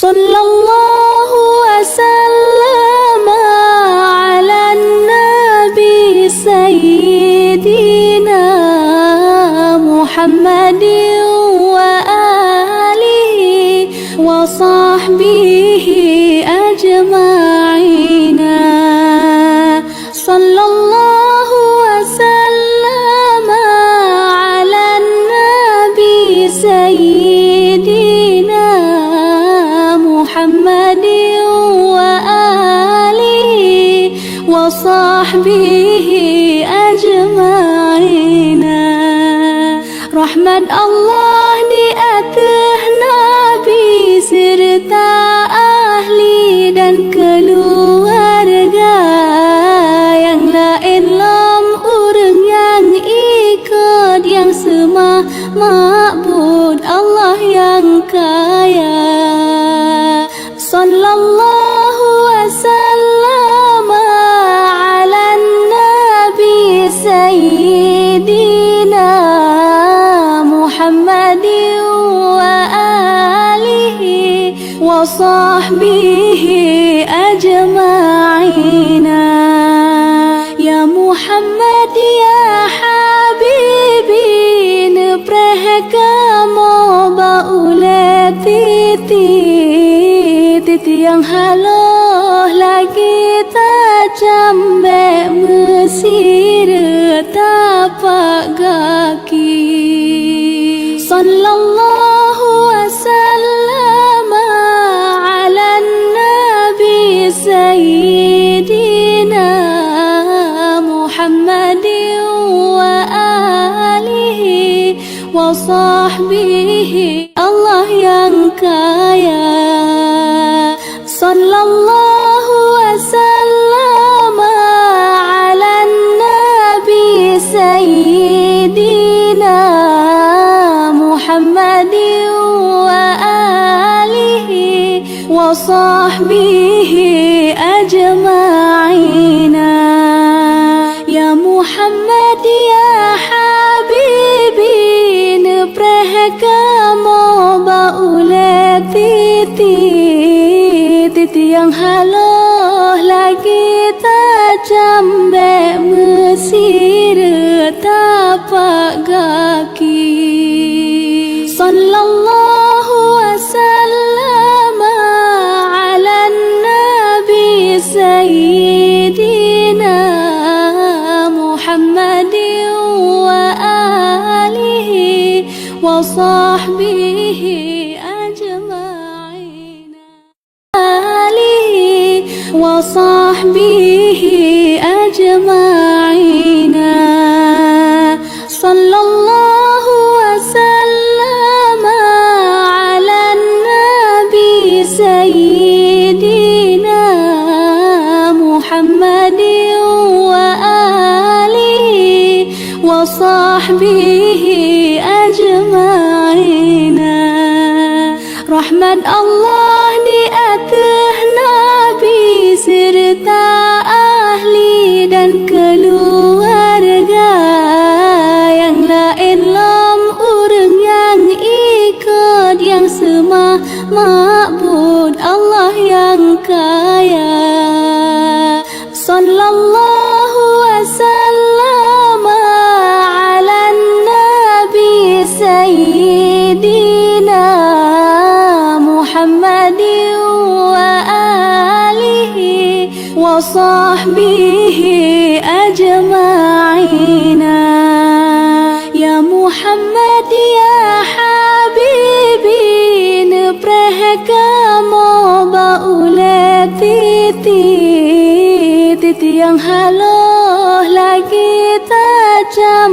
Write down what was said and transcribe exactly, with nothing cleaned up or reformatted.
Sallallahu wasallam ala nabi sayyidina Muhammadin wa alihi wa sahbihi ajma'ina. Sallallahu wasallam ala nabi sayyidina Muhammadin wa alihi wa sahbihi ajma'ina. Rahmat Allah di ateueh Nabi serta ahli dan keluarga, nyang laén lom ureuëng nyang ikot, nyang seumah ma'bud Allah nyang kaya. Sallallahu wasallam ala nabi sayyidina Muhammadin wa alihi wa sahbihi ajma'ina. Ya Muhammad, ya Habibi, neupreh kamoe bak ulée titie, titie nyang haloh lagi tajam bék meusireuk tapak gaki. Sallallahu wasallam ala nabi sayyidina Muhammadin wa alihi wa sahbihi Allah nyang kaya. Sallallahu wasallam ala nabi sayyidina Muhammadin wa alihi wa sahbihi ajma'ina. Ya Muhammad, ya Habibi, neupreh kamoe bak ulée titie, titie nyang haloh lagi tajam bék meusireuk tapak gaki. Sallallahu wasallam ala nabi sayyidina Muhammadin wa alihi wa sahbihi ajma'in. Alihi wa sahbihi ajma'ina. Sallallahu wasallam ala nabi sayyidina Muhammadin wa alihi wa sahbihi ajma'ina. Rahmat Allah di ateueh Nabi serta ahli dan keluarga, nyang laén lom ureuëng nyang ikot, nyang seumah makbud Allah nyang kaya. Sallallahu wasallam ala nabi sayyidina Muhammadin wa alihi wa sahbihi ajma'ina. Ya Muhammad, ya Habibi, neupreh kamoe bak ulée titie, titie nyang haloh lagi tajam